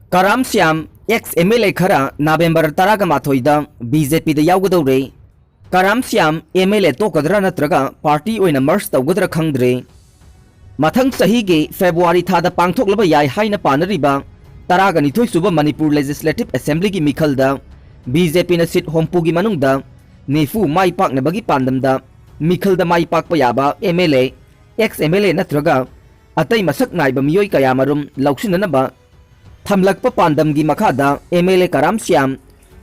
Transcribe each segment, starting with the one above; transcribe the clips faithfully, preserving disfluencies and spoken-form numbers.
ꯀꯔꯥꯝ Shyam, X M L ꯑꯦ ꯈꯔ November ꯇꯔꯥꯒ ꯃꯥꯊꯣꯏꯗ B J ꯄꯤꯗ ꯌꯥꯎꯒꯗꯧꯔꯦ꯫ ꯀꯔꯥꯝ ꯁ꯭ꯌꯥꯝ ꯑꯦꯝ ꯑꯦꯜ ꯑꯦ ꯇꯣꯛꯀꯗ꯭ꯔꯥ ꯅꯠꯇ꯭ꯔꯒ ꯄꯥꯔꯇꯤ ꯑꯣꯏꯅ ꯃꯔꯖ ꯇꯧꯒꯗ꯭ꯔꯥ ꯈꯪꯗ꯭ꯔꯦ꯫ ꯃꯊꯪ ꯆꯍꯤꯒꯤ ꯐꯦꯕ꯭ꯔꯨꯋꯥꯔꯤ ꯊꯥꯗ ꯄꯥꯡꯊꯣꯛꯂꯕ ꯌꯥꯏ ꯍꯥꯏꯅ ꯄꯥꯅꯔꯤꯕ ꯇꯔꯥꯒ ꯅꯤꯊꯣꯏ ꯁꯨꯕ ꯃꯅꯤꯄꯨꯔ ꯂꯦꯖꯤꯁꯂꯦꯇꯤꯚ ꯑꯦꯁꯦꯝꯕ꯭ꯂꯤꯒꯤ ꯃꯤꯈꯜꯗ ꯕꯤ ꯖꯦ ꯄꯤꯅ ꯁꯤꯠ ꯍꯨꯝꯐꯨꯒꯤ ꯃꯅꯨꯡꯗ ꯅꯤꯐꯨ ꯃꯥꯏ ꯄꯥꯛꯅꯕꯒꯤ ꯄꯥꯟꯗꯝꯗ ꯃꯤꯈꯜꯗ ꯃꯥꯏ ꯄꯥꯛꯄ ꯌꯥꯕ ꯑꯦꯝ ꯑꯦꯜ ꯑꯦ, ꯑꯦꯛꯁ ꯑꯦꯝ ꯑꯦꯜ ꯑꯦ ꯅꯠꯇ꯭ꯔꯒ ꯑꯇꯩ ꯃꯁꯛ ꯅꯥꯏꯕ ꯃꯤꯑꯣꯏ ꯀꯌꯥꯃꯔꯨꯝ ꯂꯧꯁꯤꯟꯅꯅꯕ ꯊꯝꯂꯛꯄ ꯄꯥꯟꯗꯝꯒꯤ ꯃꯈꯥꯗ M L A Karam Shyam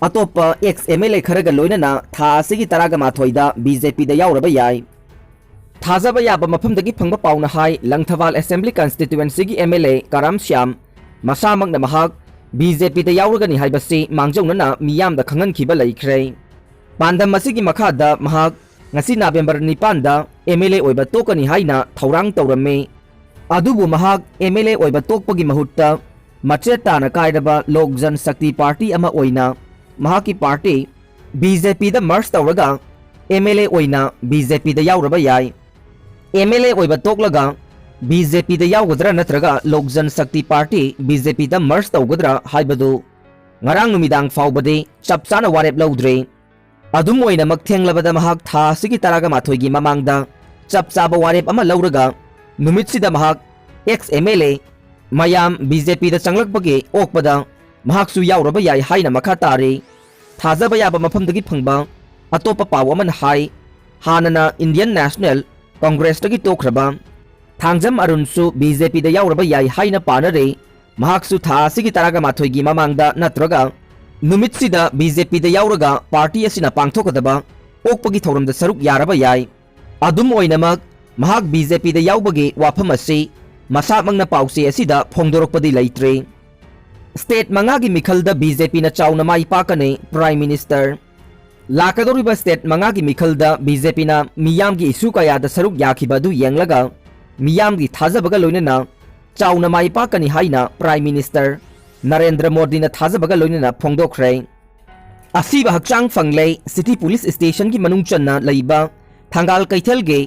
ꯑꯇꯣꯞꯄ ꯑꯦꯛꯁ ꯑꯦꯝ ꯑꯦꯜ ꯑꯦ ꯈꯔꯒ ꯂꯣꯏꯅꯅ ꯊꯥ ꯑꯁꯤꯒꯤ ꯇꯔꯥꯒ ꯃꯥꯊꯣꯏꯗ ꯕꯤ ꯖꯦ ꯄꯤꯗ ꯌꯥꯎꯔꯕ ꯌꯥꯏ꯫ ꯊꯥꯖꯕ ꯌꯥꯕ ꯃꯐꯝꯗꯒꯤ ꯐꯪꯕ ꯄꯥꯎꯅ ꯍꯥꯏ, ꯂꯪꯊꯕꯥꯜ ꯑꯦꯁꯦꯝꯕ꯭ꯂꯤ ꯀꯟꯁꯇꯤꯇ꯭ꯋꯦꯟꯁꯤꯒꯤ M L A Karam Shyam ꯃꯁꯥꯃꯛꯅ ꯃꯍꯥꯛ ꯕꯤ ꯖꯦ ꯄꯤꯗ ꯌꯥꯎꯔꯒꯅꯤ ꯍꯥꯏꯕꯁꯤ ꯃꯥꯡꯖꯧꯅꯅ ꯃꯤꯌꯥꯝꯗ ꯈꯪꯍꯟꯈꯤꯕ ꯂꯩꯈ꯭ꯔꯦ꯫ ꯄꯥꯟꯗꯝ ꯑꯁꯤꯒꯤ ꯃꯈꯥꯗ ꯃꯍꯥꯛ ꯉꯁꯤ ꯅꯕꯦꯝꯕꯔ ꯅꯤꯄꯥꯟꯗ ꯑꯦꯝ ꯑꯦꯜ ꯑꯦ ꯑꯣꯏꯕ ꯇꯣꯛꯀꯅꯤ ꯍꯥꯏꯅ ꯊꯧꯔꯥꯡ ꯇꯧꯔꯝꯃꯤ꯫ ꯑꯗꯨꯕꯨ ꯃꯍꯥꯛ ꯑꯦꯝ ꯑꯦꯜ ꯑꯦ ꯑꯣꯏꯕ ꯇꯣꯛꯄꯒꯤ ꯃꯍꯨꯠꯇ ꯃꯆꯦꯠ ꯇꯥꯅ ꯀꯥꯏꯔꯕ ꯂꯣꯛ ꯖꯟ ꯁꯛꯇꯤ ꯄꯥꯔꯇꯤ ꯑꯃ ꯑꯣꯏꯅ ꯃꯍꯥꯛꯀꯤ ꯄꯥꯔꯇꯤ ꯕꯤ ꯖꯦ ꯄꯤꯗ ꯃꯔꯖ ꯇꯧꯔꯒ ꯑꯦꯝ ꯑꯦꯜ ꯑꯦ ꯑꯣꯏꯅ ꯕꯤ ꯖꯦ ꯄꯤꯗ ꯌꯥꯎꯔꯕ ꯌꯥꯏ꯫ ꯑꯦꯝ ꯑꯦꯜ ꯑꯦ ꯑꯣꯏꯕ ꯇꯣꯛꯂꯒ ꯕꯤ ꯖꯦ ꯄꯤꯗ ꯌꯥꯎꯒꯗ꯭ꯔꯥ ꯅꯠꯇ꯭ꯔꯒ ꯂꯣꯛ ꯖꯟ ꯁꯛꯇꯤ ꯄꯥꯔꯇꯤ ꯕꯤ ꯖꯦ ꯄꯤꯗ ꯃꯔꯖ ꯇꯧꯒꯗ꯭ꯔꯥ ꯍꯥꯏꯕꯗꯨ ꯉꯔꯥꯡ ꯅꯨꯃꯤꯗꯥꯡ ꯐꯥꯎꯕꯗꯤ ꯆꯞ ꯆꯥꯅ ꯋꯥꯔꯦꯞ ꯂꯧꯗ꯭ꯔꯤ꯫ ꯑꯗꯨꯝ ꯑꯣꯏꯅꯃꯛ, ꯊꯦꯡꯂꯕꯗ ꯃꯍꯥꯛ ꯊꯥ ꯑꯁꯤꯒꯤ ꯇꯔꯥꯒ ꯃꯥꯊꯣꯏꯒꯤ ꯃꯃꯥꯡꯗ ꯆꯞ ꯆꯥꯕ ꯋꯥꯔꯦꯞ ꯑꯃ ꯂꯧꯔꯒ ꯅꯨꯃꯤꯠꯁꯤꯗ ꯃꯍꯥꯛ ꯑꯦꯛꯁ ꯑꯦꯝ ꯑꯦꯜ ꯑꯦ ꯃꯌꯥꯝ ꯕꯤ ꯖꯦ ꯄꯤꯗ ꯆꯪꯂꯛꯄꯒꯤ ꯑꯣꯛꯄꯗ ꯃꯍꯥꯛꯁꯨ ꯌꯥꯎꯔꯕ ꯌꯥꯏ ꯍꯥꯏꯅ ꯃꯈꯥ ꯇꯥꯔꯤ꯫ ꯊꯥꯖꯕ ꯌꯥꯕ ꯃꯐꯝꯗꯒꯤ ꯐꯪꯕ ꯑꯇꯣꯞꯄ ꯄꯥꯎ ꯑꯃꯅ ꯍꯥꯏ, ꯍꯥꯟꯅꯅ ꯏꯟꯗꯤꯌꯟ ꯅꯦꯁꯅꯦꯜ ꯀꯣꯡꯒ꯭ꯔꯦꯁꯇꯒꯤ ꯇꯣꯛꯈ꯭ꯔꯕ ꯊꯥꯡꯖꯝ ꯑꯔꯨꯟꯁꯨ ꯕꯤ ꯖꯦ ꯄꯤꯗ ꯌꯥꯎꯔꯕ ꯌꯥꯏ ꯍꯥꯏꯅ ꯄꯥꯅꯔꯤ꯫ ꯃꯍꯥꯛꯁꯨ ꯊꯥ ꯑꯁꯤꯒꯤ ꯇꯔꯥꯒ ꯃꯥꯊꯣꯏꯒꯤ ꯃꯃꯥꯡꯗ ꯅꯠꯇ꯭ꯔꯒ ꯅꯨꯃꯤꯠꯁꯤꯗ ꯕꯤ ꯖꯦ ꯄꯤꯗ ꯌꯥꯎꯔꯒ ꯄꯥꯔꯇꯤ ꯑꯁꯤꯅ ꯄꯥꯡꯊꯣꯛꯀꯗꯕ ꯑꯣꯛꯄꯒꯤ ꯊꯧꯔꯝꯗ ꯁꯔꯨꯛ ꯌꯥꯔꯕ ꯌꯥꯏ꯫ ꯑꯗꯨꯝ ꯑꯣꯏꯅꯃꯛ, ꯃꯍꯥꯛ ꯕꯤ ꯖꯦ ꯄꯤꯗ ꯌꯥꯎꯕꯒꯤ ꯋꯥꯐꯝ ꯑꯁꯤ ꯃꯁꯥꯃꯛꯅ ꯄꯥꯎꯆꯦ ꯑꯁꯤꯗ ꯐꯣꯡꯗꯣꯔꯛꯄꯗꯤ ꯂꯩꯇ꯭ꯔꯤ꯫ ꯁ꯭ꯇꯦꯠ ꯃꯉꯥꯒꯤ ꯃꯤꯈꯜꯗ ꯕꯤ ꯖꯦ ꯄꯤꯅ ꯆꯥꯎꯅ ꯃꯥꯏ ꯄꯥꯛꯀꯅꯤ, ꯄ꯭ꯔꯥꯏꯝ ꯃꯤꯅꯤꯁꯇꯔ꯫ ꯂꯥꯛꯀꯗꯧꯔꯤꯕ ꯁ꯭ꯇꯦꯠ ꯃꯉꯥꯒꯤ ꯃꯤꯈꯜꯗ ꯕꯤ ꯖꯦ ꯄꯤꯅ ꯃꯤꯌꯥꯝꯒꯤ ꯏꯁꯨ ꯀꯌꯥꯗ ꯁꯔꯨꯛ ꯌꯥꯈꯤꯕ ꯑꯗꯨ ꯌꯦꯡꯂꯒ ꯃꯤꯌꯥꯝꯒꯤ ꯊꯥꯖꯕꯒ ꯂꯣꯏꯅꯅ ꯆꯥꯎꯅ ꯃꯥꯏ ꯄꯥꯛꯀꯅꯤ ꯍꯥꯏꯅ ꯄ꯭ꯔꯥꯏꯝ ꯃꯤꯅꯤꯁꯇꯔ ꯅꯔꯦꯟꯗ꯭ꯔ ꯃꯣꯗꯤꯅ ꯊꯥꯖꯕꯒ ꯂꯣꯏꯅꯅ ꯐꯣꯡꯗꯣꯛꯈ꯭ꯔꯦ꯫ ꯑꯁꯤꯕ ꯍꯛꯆꯥꯡ ꯐꯪꯂꯦ꯫ ꯁꯤꯇꯤ ꯄꯨꯂꯤꯁ ꯁ꯭ꯇꯦꯁꯟꯒꯤ ꯃꯅꯨꯡ ꯆꯟꯅ ꯂꯩꯕ ꯊꯪꯒꯥꯜ ꯀꯩꯊꯦꯜꯒꯤ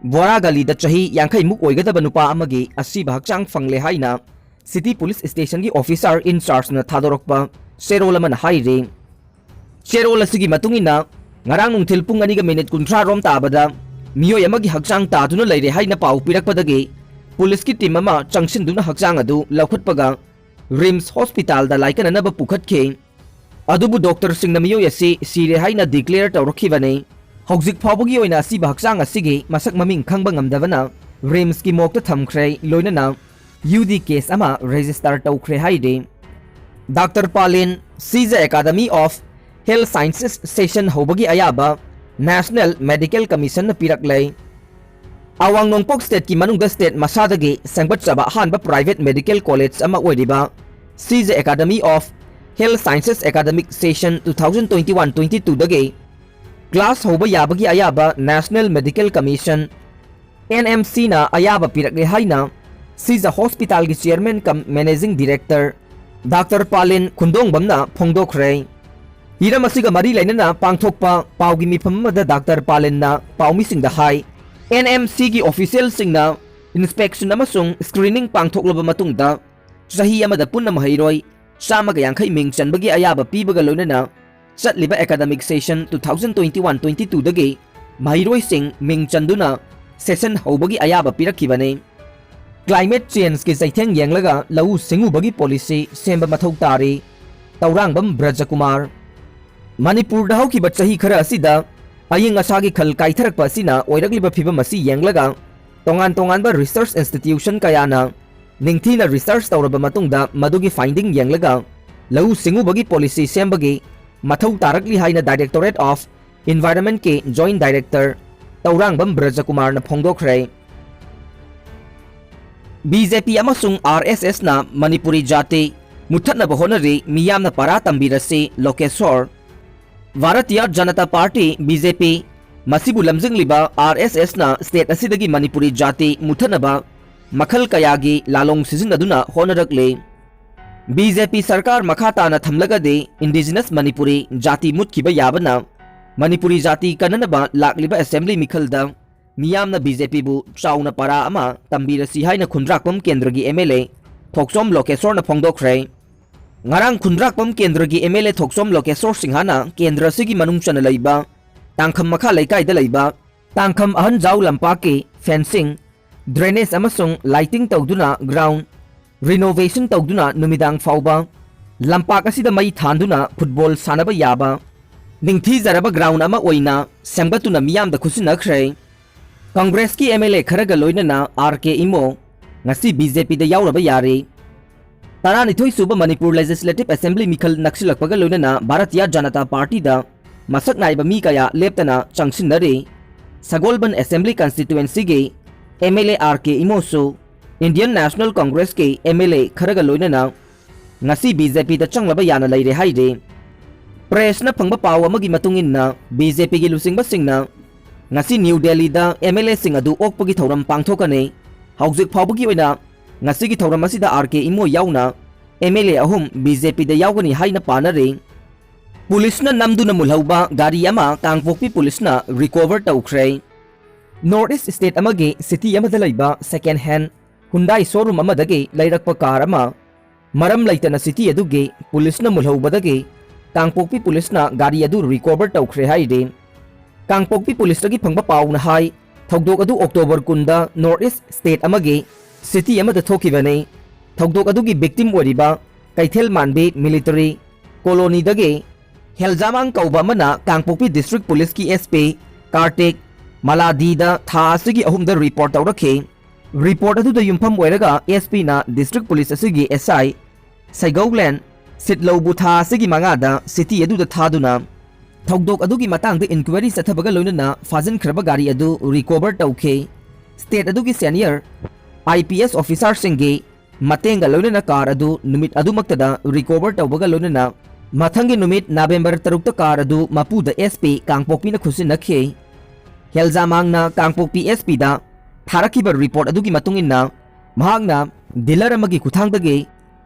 ꯕꯣꯔꯥ ꯒꯂꯤꯗ ꯆꯍꯤ ꯌꯥꯡꯈꯩ ꯃꯨꯛ ꯑꯣꯏꯒꯗꯕ ꯅꯨꯄꯥ ꯑꯃꯒꯤ ꯑꯁꯤꯕ ꯍꯛꯆꯥꯡ ꯐꯪꯂꯦ ꯍꯥꯏꯅ City Police Stationꯒꯤ officer in chargeꯅ ꯊꯥꯗꯣꯔꯛꯄ ꯆꯦꯔꯣꯜ ꯑꯃꯅ ꯍꯥꯏꯔꯤ꯫ ꯆꯦꯔꯣꯜ ꯑꯁꯤꯒꯤ ꯃꯇꯨꯡ ꯏꯟꯅ, ꯉꯔꯥꯡ ꯅꯨꯡꯊꯤꯜ ꯄꯨꯡ ꯑꯅꯤꯒ ꯃꯤꯅꯤꯠ ꯀꯨꯟꯊ꯭ꯔꯥ ꯔꯣꯝ ꯇꯥꯕꯗ ꯃꯤꯑꯣꯏ ꯑꯃꯒꯤ ꯍꯛꯆꯥꯡ ꯇꯥꯗꯨꯅ ꯂꯩꯔꯦ ꯍꯥꯏꯅ ꯄꯥꯎ ꯄꯤꯔꯛꯄꯗꯒꯤ ꯄꯨꯂꯤꯁꯀꯤ ꯇꯤꯝ ꯑꯃ ꯆꯪꯁꯤꯟꯗꯨꯅ ꯍꯛꯆꯥꯡ ꯑꯗꯨ ꯂꯧꯈꯠꯄꯒ ꯔꯤꯝꯁ ꯍꯣꯁꯄꯤꯇꯥꯜꯗ ꯂꯥꯏꯀꯠꯅꯅꯕ ꯄꯨꯈꯠꯈꯤ꯫ ꯑꯗꯨꯕꯨ ꯗꯣꯛꯇꯔꯁꯤꯡꯅ ꯃꯤꯑꯣꯏ ꯑꯁꯤ ꯁꯤꯔꯦ ꯍꯥꯏꯅ declare ꯇꯧꯔꯛꯈꯤꯕꯅꯤ꯫ ꯍꯧꯖꯤꯛ ꯐꯥꯎꯕꯒꯤ ꯑꯣꯏꯅ ꯑꯁꯤꯕ ꯍꯛꯆꯥꯡ ꯑꯁꯤꯒꯤ ꯃꯁꯛ ꯃꯃꯤꯡ ꯈꯪꯕ ꯉꯝꯗꯕꯅ ꯔꯤꯝꯁꯀꯤ ꯃꯣꯔꯒꯇ ꯊꯝꯈ꯭ꯔꯦ, ꯂꯣꯏꯅꯅ ꯌꯨ ꯗꯤ ꯀꯦꯁ ꯑꯃ ꯔꯦꯖꯤꯁꯇꯔ ꯇꯧꯈ꯭ꯔꯦ ꯍꯥꯏꯔꯤ꯫ Doctor Palin Shija Academy of Health Sciences session ꯍꯧꯕꯒꯤ ꯑꯌꯥꯕ National Medical Commissionꯅ ꯄꯤꯔꯛꯂꯦ꯫ ꯑꯋꯥꯡ ꯅꯣꯡꯄꯣꯛ stateꯀꯤ ꯃꯅꯨꯡꯗ state ꯃꯁꯥꯗꯒꯤ ꯁꯦꯝꯒꯠꯆꯕ ꯑꯍꯥꯟꯕ private medical college ꯑꯃ ꯑꯣꯏꯔꯤꯕ ꯁꯤꯖ Academy of Health Sciences academic session two thousand twenty-one twenty-twoꯗꯒꯤ class ꯍꯧꯕ ꯌꯥꯕꯒꯤ ꯑꯌꯥꯕ National Medical Commission, NMCꯅ ꯑꯌꯥꯕ ꯄꯤꯔꯛꯂꯦ ꯍꯥꯏꯅ ꯁꯤꯖ ꯍꯣꯁꯄꯤꯇꯥꯜꯒꯤ chairman cum managing director doctor Palin ꯈꯨꯟꯗꯣꯡꯕꯝꯅ ꯐꯣꯡꯗꯣꯛꯈ꯭ꯔꯦ꯫ ꯍꯤꯔꯝ ꯑꯁꯤꯒ ꯃꯔꯤ ꯂꯩꯅꯅ ꯄꯥꯡꯊꯣꯛꯄ ꯄꯥꯎꯒꯤ ꯃꯤꯐꯝ ꯑꯃꯗ ꯗꯥꯛꯇꯔ ꯄꯥꯂꯤꯟꯅ ꯄꯥꯎꯃꯤꯁꯤꯡꯗ ꯍꯥꯏ, NMCꯒꯤ officialꯁꯤꯡꯅ inspection ꯑꯃꯁꯨꯡ screening ꯄꯥꯡꯊꯣꯛꯂꯕ ꯃꯇꯨꯡꯗ ꯆꯍꯤ ꯑꯃꯗ ꯄꯨꯟꯅ ꯃꯍꯩꯔꯣꯏ ꯆꯥꯝꯃꯒ ꯌꯥꯡꯈꯩ ꯃꯤꯡ ꯆꯟꯕꯒꯤ ꯑꯌꯥꯕ ꯄꯤꯕꯒ ꯂꯣꯏꯅꯅ ꯆꯠꯂꯤꯕ academic session two thousand twenty-one twenty-twoꯗꯒꯤ ꯃꯍꯩꯔꯣꯏꯁꯤꯡ ꯃꯤꯡ ꯆꯟꯗꯨꯅ session ꯍꯧꯕꯒꯤ ꯑꯌꯥꯕ ꯄꯤꯔꯛꯈꯤꯕꯅꯤ꯫ Climate changeꯀꯤ ꯆꯩꯊꯦꯡ ꯌꯦꯡꯂꯒ ꯂꯧꯎ ꯁꯤꯡꯎꯕꯒꯤ policy ꯁꯦꯝꯕ ꯃꯊꯧ ꯇꯥꯔꯤ, ꯇꯧꯔꯥꯡꯕꯝ ꯕ꯭ꯔꯖꯀꯨꯃꯥꯔ꯫ ꯃꯅꯤꯄꯨꯔꯗ ꯍꯧꯈꯤꯕ ꯆꯍꯤ ꯈꯔ ꯑꯁꯤꯗ ꯑꯏꯪ ꯑꯁꯥꯒꯤ ꯈꯜ ꯀꯥꯏꯊꯔꯛꯄ ꯑꯁꯤꯅ ꯑꯣꯏꯔꯛꯂꯤꯕ ꯐꯤꯚꯝ ꯑꯁꯤ ꯌꯦꯡꯂꯒ ꯇꯣꯉꯥꯟ ꯇꯣꯉꯥꯟꯕ research institution ꯀꯌꯥꯅ ꯅꯤꯡꯊꯤꯅ research ꯇꯧꯔꯕ ꯃꯇꯨꯡꯗ ꯃꯗꯨꯒꯤ finding ꯌꯦꯡꯂꯒ ꯂꯧꯎ ꯁꯤꯡꯎꯕꯒꯤ policy ꯁꯦꯝꯕꯒꯤ ꯃꯊꯧ ꯇꯥꯔꯛꯂꯤ ꯍꯥꯏꯅ Directorate of Environmentꯀꯤ Joint Director Tourangbam ꯕ꯭ꯔꯖꯀꯨꯃꯥꯔꯅ ꯐꯣꯡꯗꯣꯛꯈ꯭ꯔꯦ꯫ BJP ꯑꯃꯁꯨꯡ RSSꯅ ꯃꯅꯤꯄꯨꯔꯤ ꯖꯥꯇꯤ ꯃꯨꯠꯊꯠꯅꯕ ꯍꯣꯠꯅꯔꯤ, ꯃꯤꯌꯥꯝꯅ ꯄꯔꯥ ꯇꯝꯕꯤꯔꯁꯤ, ꯂꯣꯀꯦꯁꯣꯔ꯫ ꯚꯥꯔꯇꯤꯌ ꯖꯅꯇꯥ ꯄꯥꯔꯇꯤ, BJP, ꯃꯁꯤꯕꯨ ꯂꯝꯖꯤꯡꯂꯤꯕ RSSꯅ state ꯑꯁꯤꯗꯒꯤ ꯃꯅꯤꯄꯨꯔꯤ ꯖꯥꯇꯤ ꯃꯨꯠꯊꯠꯅꯕ ꯃꯈꯜ ꯀꯌꯥꯒꯤ ꯂꯥꯂꯣꯡ ꯁꯤꯖꯤꯟꯅꯗꯨꯅ ꯍꯣꯠꯅꯔꯛꯂꯤ꯫ BJP ꯁꯔꯀꯥꯔ ꯃꯈꯥ ꯇꯥꯅ ꯊꯝꯂꯒꯗꯤ indigenous ꯃꯅꯤꯄꯨꯔꯤ ꯖꯥꯇꯤ ꯃꯨꯠꯈꯤꯕ ꯌꯥꯕꯅ ꯃꯅꯤꯄꯨꯔꯤ ꯖꯥꯇꯤ ꯀꯟꯅꯅꯕ ꯂꯥꯛꯂꯤꯕ assembly ꯃꯤꯈꯜꯗ ꯃꯤꯌꯥꯝꯅ BJPꯕꯨ ꯆꯥꯎꯅ ꯄꯔꯥ ꯑꯃ ꯇꯝꯕꯤꯔꯁꯤ ꯍꯥꯏꯅ ꯈꯨꯟꯗ꯭ꯔꯥꯛꯄꯝ ꯀꯦꯟꯗ꯭ꯔꯒꯤ MLA ꯊꯣꯛꯆꯣꯝ ꯂꯣꯀꯦꯁꯣꯔꯅ ꯐꯣꯡꯗꯣꯛꯈ꯭ꯔꯦ꯫ ꯉꯔꯥꯡ ꯈꯨꯟꯗ꯭ꯔꯥꯛꯄꯝ ꯀꯦꯟꯗ꯭ꯔꯒꯤ ꯑꯦꯝ ꯑꯦꯜ ꯑꯦ ꯊꯣꯛꯆꯣꯝ ꯂꯣꯀꯦꯁꯣꯔ ꯁꯤꯡꯍꯅ ꯀꯦꯟꯗ꯭ꯔ ꯑꯁꯤꯒꯤ ꯃꯅꯨꯡ ꯆꯟꯅ ꯂꯩꯕ ꯇꯥꯡꯈꯝ ꯃꯈꯥ ꯂꯩꯀꯥꯏꯗ ꯂꯩꯕ ꯇꯥꯡꯈꯝ ꯑꯍꯟꯖꯥꯎ ꯂꯝꯄꯥꯛꯀꯤ ꯐꯦꯟꯁꯤꯡ, ꯗ꯭ꯔꯦꯅꯦꯖ ꯑꯃꯁꯨꯡ ꯂꯥꯏꯇꯤꯡ ꯇꯧꯗꯨꯅ ꯒ꯭ꯔꯥꯎꯟ ꯔꯤꯅꯣꯚꯦꯁꯟ ꯇꯧꯗꯨꯅ ꯅꯨꯃꯤꯗꯥꯡ ꯐꯥꯎꯕ ꯂꯝꯄꯥꯛ ꯑꯁꯤꯗ ꯃꯩ ꯊꯥꯟꯗꯨꯅ ꯐꯨꯠꯕꯣꯜ ꯁꯥꯟꯅꯕ ꯌꯥꯕ ꯅꯤꯡꯊꯤꯖꯔꯕ ꯒ꯭ꯔꯥꯎꯟ ꯑꯃ ꯑꯣꯏꯅ ꯁꯦꯝꯒꯠꯇꯨꯅ ꯃꯤꯌꯥꯝꯗ ꯈꯨꯠꯁꯤꯟꯅꯈ꯭ꯔꯦ꯫ ꯀꯪꯒ꯭ꯔꯦꯁꯀꯤ ꯑꯦꯝ ꯑꯦꯜ ꯑꯦ ꯈꯔꯒ ꯂꯣꯏꯅꯅ ꯑꯥꯔ ꯀꯦ ꯏꯃꯣ ꯉꯁꯤ ꯕꯤ ꯖꯦ ꯄꯤꯗ ꯌꯥꯎꯔꯕ ꯌꯥꯔꯦ꯫ ꯇꯔꯥꯅꯤꯊꯣꯏ ꯁꯨꯕ ꯃꯅꯤꯄꯨꯔ ꯂꯦꯖꯤꯁꯂꯦꯇꯤꯚ ꯑꯦꯁꯦꯝꯕ꯭ꯂꯤ ꯃꯤꯈꯜ ꯅꯛꯁꯤꯜꯂꯛꯄꯒ ꯂꯣꯏꯅꯅ ꯚꯥꯔꯇꯤꯌꯥ ꯖꯅꯇꯥ ꯄꯥꯔꯇꯤꯗ ꯃꯁꯛ ꯅꯥꯏꯕ ꯃꯤ ꯀꯌꯥ ꯂꯦꯞꯇꯅ ꯆꯪꯁꯤꯟꯅꯔꯤ꯫ ꯁꯒꯣꯜꯕꯟ ꯑꯦꯁꯦꯝꯕ꯭ꯂꯤ ꯀꯟꯁꯇꯤꯇ꯭ꯋꯦꯟꯁꯤꯒꯤ M L A R K ꯏꯃꯣꯁꯨ ꯏꯟꯗꯤꯌꯟ ꯅꯦꯁꯅꯦꯜ ꯀꯪꯒ꯭ꯔꯦꯁꯀꯤ ꯑꯦꯝ ꯑꯦꯜ ꯑꯦ ꯈꯔꯒ ꯂꯣꯏꯅꯅ ꯉꯁꯤ ꯕꯤ ꯖꯦ ꯄꯤꯗ ꯆꯪꯂꯕ ꯌꯥꯅ ꯂꯩꯔꯦ ꯍꯥꯏꯔꯤ꯫ ꯄ꯭ꯔꯦꯁꯅ ꯐꯪꯕ ꯄꯥꯎ ꯑꯃꯒꯤ ꯃꯇꯨꯡ ꯏꯟꯅ, ꯕꯤ ꯖꯦ ꯄꯤꯒꯤ ꯂꯨꯆꯤꯡꯕꯁꯤꯡꯅ ꯉꯁꯤ ꯅ꯭ꯌꯨ ꯗꯦꯜꯂꯤꯗ ꯑꯦꯝ ꯑꯦꯜ ꯑꯦꯁꯤꯡ ꯑꯗꯨ ꯑꯣꯛꯄꯒꯤ ꯊꯧꯔꯝ ꯄꯥꯡꯊꯣꯛꯀꯅꯤ꯫ ꯍꯧꯖꯤꯛ ꯐꯥꯎꯕꯒꯤ ꯑꯣꯏꯅ ꯉꯁꯤꯒꯤ ꯊꯧꯔꯝ ꯑꯁꯤꯗ ꯑꯥꯔ ꯀꯦ ꯏꯃꯣ ꯌꯥꯎꯅ ꯑꯦꯝ ꯑꯦꯜ ꯑꯦ ꯑꯍꯨꯝ ꯕꯤ ꯖꯦ ꯄꯤꯗ ꯌꯥꯎꯒꯅꯤ ꯍꯥꯏꯅ ꯄꯥꯅꯔꯤ꯫ ꯄꯨꯂꯤꯁꯅ ꯅꯝꯗꯨꯅ ꯃꯨꯜꯍꯧꯕ ꯒꯥꯔꯤ ꯑꯃ ꯀꯥꯡꯄꯣꯛꯄꯤ ꯄꯨꯂꯤꯁꯅ ꯔꯤꯀꯣꯚꯔ ꯇꯧꯈ꯭ꯔꯦ꯫ ꯅꯣꯔꯠ ꯏꯁ ꯁ꯭ꯇꯦꯠ ꯑꯃꯒꯤ ꯁꯤꯇꯤ ꯑꯃꯗ ꯂꯩꯕ ꯁꯦꯀꯦꯟ ꯍꯦꯟ ꯍꯨꯟꯗꯥꯏ ꯁꯣꯔꯨꯝ ꯑꯃꯗꯒꯤ ꯂꯩꯔꯛꯄ ꯀꯥꯔ ꯑꯃ ꯃꯔꯝ ꯂꯩꯇꯅ ꯁꯤꯇꯤ ꯑꯗꯨꯒꯤ ꯄꯨꯂꯤꯁꯅ ꯃꯨꯜꯍꯧꯕꯗꯒꯤ ꯀꯥꯡꯄꯣꯛꯄꯤ ꯄꯨꯂꯤꯁꯅ ꯒꯥꯔꯤ ꯑꯗꯨ ꯔꯤꯀꯣꯚꯔ ꯇꯧꯈ꯭ꯔꯦ ꯍꯥꯏꯔꯤ꯫ ꯀꯥꯡꯄꯣꯛꯄꯤ ꯄꯨꯂꯤꯁꯇꯒꯤ ꯐꯪꯕ ꯄꯥꯎꯅ ꯍꯥꯏ, ꯊꯧꯗꯣꯛ ꯑꯗꯨ ꯑꯣꯛꯇꯣꯕꯔ ꯀꯨꯟꯗ ꯅꯣꯔꯠ ꯏꯁ ꯁ꯭ꯇꯦꯠ ꯑꯃꯒꯤ ꯁꯤꯇꯤ ꯑꯃꯗ ꯊꯣꯛꯈꯤꯕꯅꯤ꯫ ꯊꯧꯗꯣꯛ ꯑꯗꯨꯒꯤ ꯚꯤꯛꯇꯤꯝ ꯑꯣꯏꯔꯤꯕ ꯀꯩꯊꯦꯜ ꯃꯥꯟꯕꯤ ꯃꯤꯂꯤꯇꯔꯤ ꯀꯣꯂꯣꯅꯤꯗꯒꯤ ꯍꯦꯜꯖꯥꯃꯥꯡ ꯀꯧꯕ ꯑꯃꯅ ꯀꯥꯡꯄꯣꯛꯄꯤ ꯗꯤꯁꯇ꯭ꯔꯤꯛ ꯄꯨꯂꯤꯁꯀꯤ ꯑꯦꯁ ꯄꯤ ꯀꯥꯔꯇꯤꯛ ꯃꯂꯥꯗꯤꯗ ꯊꯥ ꯑꯁꯤꯒꯤ ꯑꯍꯨꯝꯗ ꯔꯤꯄꯣꯔꯠ ꯇꯧꯔꯛꯈꯤ꯫ ꯔꯤꯄꯣꯔꯠ ꯑꯗꯨꯗ ꯌꯨꯝꯐꯝ ꯑꯣꯏꯔꯒ ꯑꯦꯁ ꯄꯤꯅ ꯗꯤꯁꯇ꯭ꯔꯤꯛ ꯄꯨꯂꯤꯁ ꯑꯁꯤꯒꯤ ꯑꯦꯁ ꯑꯥꯏ ꯁꯩꯒꯧꯂꯦꯟ ꯁꯤꯠꯂꯧꯕꯨ ꯊꯥ ꯑꯁꯤꯒꯤ ꯃꯉꯥꯗ ꯁꯤꯇꯤ ꯑꯗꯨꯗ ꯊꯥꯗꯨꯅ ꯊꯧꯗꯣꯛ ꯑꯗꯨꯒꯤ ꯃꯇꯥꯡꯗ ꯏꯟꯀ꯭ꯋꯥꯏꯔꯤ ꯆꯠꯊꯕꯒ ꯂꯣꯏꯅꯅ ꯐꯥꯖꯤꯟꯈ꯭ꯔꯕ ꯒꯥꯔꯤ ꯑꯗꯨ ꯔꯤꯀꯣꯚꯔ ꯇꯧꯈꯤ꯫ ꯁ꯭ꯇꯦꯠ ꯑꯗꯨꯒꯤ ꯁꯦꯅꯤꯌꯔ ꯑꯥꯏ ꯄꯤ ꯑꯦꯁ ꯑꯣꯐꯤꯁꯥꯔꯁꯤꯡꯒꯤ ꯃꯇꯦꯡꯒ ꯂꯣꯏꯅꯅ ꯀꯥꯔ ꯑꯗꯨ ꯅꯨꯃꯤꯠ ꯑꯗꯨꯃꯛꯇꯗ ꯔꯤꯀꯣꯚꯔ ꯇꯧꯕꯒ ꯂꯣꯏꯅꯅ ꯃꯊꯪꯒꯤ ꯅꯨꯃꯤꯠ ꯅꯕꯦꯝꯕꯔ ꯇꯔꯨꯛꯇ ꯀꯥꯔ ꯑꯗꯨ ꯃꯄꯨꯗ ꯑꯦꯁ ꯄꯤ ꯀꯥꯡꯄꯣꯛꯄꯤꯅ ꯈꯨꯠꯁꯤꯟꯅꯈꯤ꯫ ꯍꯦꯜꯖꯥꯃꯥꯡꯅ ꯀꯥꯡꯄꯣꯛꯄꯤ ꯑꯦꯁ ꯄꯤꯗ ꯊꯥꯔꯛꯈꯤꯕ ꯔꯤꯄꯣꯔꯠ ꯑꯗꯨꯒꯤ ꯃꯇꯨꯡ ꯏꯟꯅ, ꯃꯍꯥꯛꯅ ꯗꯤꯂꯔ ꯑꯃꯒꯤ ꯈꯨꯠꯊꯥꯡꯗꯒꯤ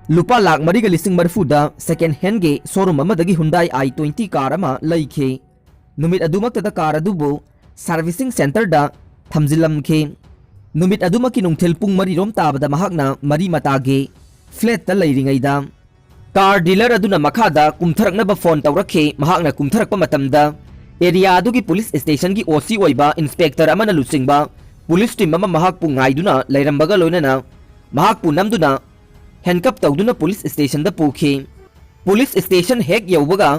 ꯂꯨꯄꯥ ꯂꯥꯈ ꯃꯔꯤꯒ ꯂꯤꯁꯤꯡ ꯃꯔꯤꯐꯨꯗ ꯁꯦꯀꯦꯟ ꯍꯦꯟꯒꯤ ꯁꯣꯔꯨꯝ ꯑꯃꯗꯒꯤ ꯍꯨꯟꯗꯥꯏ ꯑꯥꯏ ꯇ꯭ꯋꯦꯟꯇꯤ ꯀꯥꯔ ꯑꯃ ꯂꯩꯈꯤ꯫ ꯅꯨꯃꯤꯠ ꯑꯗꯨꯃꯛꯇꯗ ꯀꯥꯔ ꯑꯗꯨꯕꯨ ꯁꯥꯔꯚꯤꯁꯤꯡ ꯁꯦꯟꯇꯔꯗ ꯊꯝꯖꯤꯜꯂꯝꯈꯤ꯫ ꯅꯨꯃꯤꯠ ꯑꯗꯨꯃꯛꯀꯤ ꯅꯨꯡꯊꯤꯜ ꯄꯨꯡ ꯃꯔꯤꯔꯣꯝ ꯇꯥꯕꯗ ꯃꯍꯥꯛꯅ ꯃꯔꯤ ꯃꯇꯥꯒꯤ ꯐ꯭ꯂꯦꯠꯇ ꯂꯩꯔꯤꯉꯩꯗ ꯀꯥꯔ ꯗꯤꯂꯔ ꯑꯗꯨꯅ ꯃꯈꯥꯗ ꯀꯨꯝꯊꯔꯛꯅꯕ ꯐꯣꯟ ꯇꯧꯔꯛꯈꯤ꯫ ꯃꯍꯥꯛꯅ ꯀꯨꯝꯊꯔꯛꯄ ꯃꯇꯝꯗ ꯑꯦꯔꯤꯌꯥ ꯑꯗꯨꯒꯤ ꯄꯨꯂꯤꯁ ꯁ꯭ꯇꯦꯁꯟꯒꯤ ꯑꯣ ꯁꯤ ꯑꯣꯏꯕ ꯏꯟꯁꯄꯦꯛꯇꯔ ꯑꯃꯅ ꯂꯨꯆꯤꯡꯕ ꯄꯨꯂꯤꯁ ꯇꯤꯝ ꯑꯃ ꯃꯍꯥꯛꯄꯨ ꯉꯥꯏꯗꯨꯅ ꯂꯩꯔꯝꯕꯒ ꯂꯣꯏꯅꯅ ꯃꯍꯥꯛꯄꯨ ꯅꯝꯗꯨꯅ ꯍꯦꯟꯀꯞ ꯇꯧꯗꯨꯅ ꯄꯨꯂꯤꯁ ꯁ꯭ꯇꯦꯁꯟꯗ ꯄꯨꯈꯤ꯫ ꯄꯨꯂꯤꯁ ꯁ꯭ꯇꯦꯁꯟ ꯍꯦꯛ ꯌꯧꯕꯒ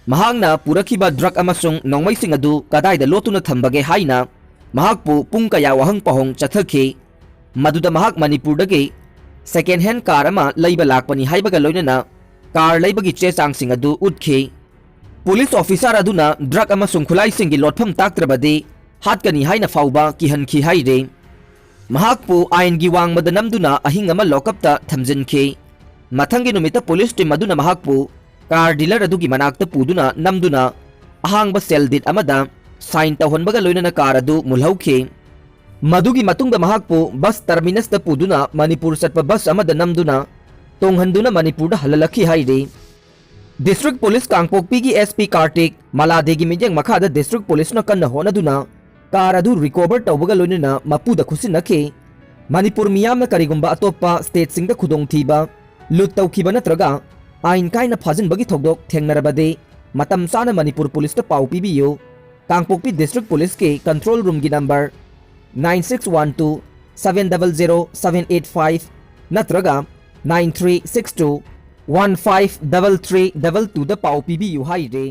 ꯃꯍꯥꯛꯅ ꯄꯨꯔꯛꯈꯤꯕ ꯗ꯭ꯔꯒ ꯑꯃꯁꯨꯡ ꯅꯣꯡꯃꯩꯁꯤꯡ ꯑꯗꯨ ꯀꯗꯥꯏꯗ ꯂꯣꯠꯇꯨꯅ ꯊꯝꯕꯒꯦ ꯍꯥꯏꯅ ꯃꯍꯥꯛꯄꯨ ꯄꯨꯡ ꯀꯌꯥ ꯋꯥꯍꯪ ꯄꯥꯎꯍꯪ ꯆꯠꯊꯈꯤ꯫ ꯃꯗꯨꯗ ꯃꯍꯥꯛ ꯃꯅꯤꯄꯨꯔꯗꯒꯤ ꯁꯦꯀꯦꯟ ꯍꯦꯟ ꯀꯥꯔ ꯑꯃ ꯂꯩꯕ ꯂꯥꯛꯄꯅꯤ ꯍꯥꯏꯕꯒ ꯂꯣꯏꯅꯅ ꯀꯥꯔ ꯂꯩꯕꯒꯤ ꯆꯦ ꯆꯥꯡꯁꯤꯡ ꯑꯗꯨ ꯎꯠꯈꯤ꯫ ꯄꯨꯂꯤꯁ ꯑꯣꯐꯤꯁꯥꯔ ꯑꯗꯨꯅ ꯗ꯭ꯔꯒ ꯑꯃꯁꯨꯡ ꯈꯨꯠꯂꯥꯏꯁꯤꯡꯒꯤ ꯂꯣꯠꯐꯝ ꯇꯥꯛꯇ꯭ꯔꯕꯗꯤ ꯍꯥꯠꯀꯅꯤ ꯍꯥꯏꯅ ꯐꯥꯎꯕ ꯀꯤꯍꯟꯈꯤ ꯍꯥꯏꯔꯤ꯫ ꯃꯍꯥꯛꯄꯨ ꯑꯥꯏꯟꯒꯤ ꯋꯥꯡꯃꯗ ꯅꯝꯗꯨꯅ ꯑꯍꯤꯡ ꯑꯃ ꯂꯣꯀꯞꯇ ꯊꯝꯖꯤꯟꯈꯤ꯫ ꯃꯊꯪꯒꯤ ꯅꯨꯃꯤꯠꯇ ꯄꯨꯂꯤꯁ ꯇꯤꯝ ꯑꯗꯨꯅ ꯃꯍꯥꯛꯄꯨ ꯀꯥꯔ ꯗꯤꯂꯔ ꯑꯗꯨꯒꯤ ꯃꯅꯥꯛꯇ ꯄꯨꯗꯨꯅ ꯅꯝꯗꯨꯅ ꯑꯍꯥꯡꯕ ꯁꯦꯜ ꯗꯤꯠ ꯑꯃꯗ ꯁꯥꯏꯟ ꯇꯧꯍꯟꯕꯒ ꯂꯣꯏꯅꯅ ꯀꯥꯔ ꯑꯗꯨ ꯃꯨꯜꯍꯧꯈꯤ꯫ ꯃꯗꯨꯒꯤ ꯃꯇꯨꯡꯗ ꯃꯍꯥꯛꯄꯨ ꯕꯁ ꯇꯔꯃꯤꯅꯁꯇ ꯄꯨꯗꯨꯅ ꯃꯅꯤꯄꯨꯔ ꯆꯠꯄ ꯕꯁ ꯑꯃꯗ ꯅꯝꯗꯨꯅ ꯇꯣꯡꯍꯟꯗꯨꯅ ꯃꯅꯤꯄꯨꯔꯗ ꯍꯜꯍꯜꯂꯛꯈꯤ ꯍꯥꯏꯔꯤ꯫ ꯗꯤꯁꯇ꯭ꯔꯤꯛ ꯄꯨꯂꯤꯁ ꯀꯥꯡꯄꯣꯛꯄꯤꯒꯤ ꯑꯦꯁ ꯄꯤ ꯀꯥꯔꯇꯤꯛ ꯃꯂꯥꯗꯦꯒꯤ ꯃꯤꯠꯌꯦꯡ ꯃꯈꯥꯗ ꯗꯤꯁꯇ꯭ꯔꯤꯛ ꯄꯨꯂꯤꯁꯅ ꯀꯟꯅ ꯍꯣꯠꯅꯗꯨꯅ ꯀꯥꯔ ꯑꯗꯨ ꯔꯤꯀꯣꯚꯔ ꯇꯧꯕꯒ ꯂꯣꯏꯅꯅ ꯃꯄꯨꯗ ꯈꯨꯠꯁꯤꯟꯅꯈꯤ꯫ ꯃꯅꯤꯄꯨꯔ ꯃꯤꯌꯥꯝꯅ ꯀꯔꯤꯒꯨꯝꯕ ꯑꯇꯣꯞꯄ ꯁ꯭ꯇꯦꯠꯁꯤꯡꯗ ꯈꯨꯗꯣꯡꯊꯤꯕ, ꯂꯨꯠ ꯇꯧꯈꯤꯕ ꯅꯠꯇ꯭ꯔꯒ ꯑꯥꯏꯟ ꯀꯥꯏꯅ ꯐꯥꯖꯤꯟꯕꯒꯤ ꯊꯧꯗꯣꯛ ꯊꯦꯡꯅꯔꯕꯗꯤ ꯃꯇꯝ ꯆꯥꯅ ꯃꯅꯤꯄꯨꯔ ꯄꯨꯂꯤꯁꯇ ꯄꯥꯎ ꯄꯤꯕꯤꯌꯨ꯫ ꯀꯥꯡꯄꯣꯛꯄꯤ ꯗꯤꯁꯇ꯭ꯔꯤꯛ ꯄꯨꯂꯤꯁꯀꯤ ꯀꯟꯇ꯭ꯔꯣꯜ ꯔꯨꯝꯒꯤ number nine six one two seven double zero seven eight five ꯅꯠꯇ꯭ꯔꯒ nine three six two one five double three double ꯇꯨꯗ ꯄꯥꯎ ꯄꯤꯕꯤꯌꯨ ꯍꯥꯏꯔꯤ꯫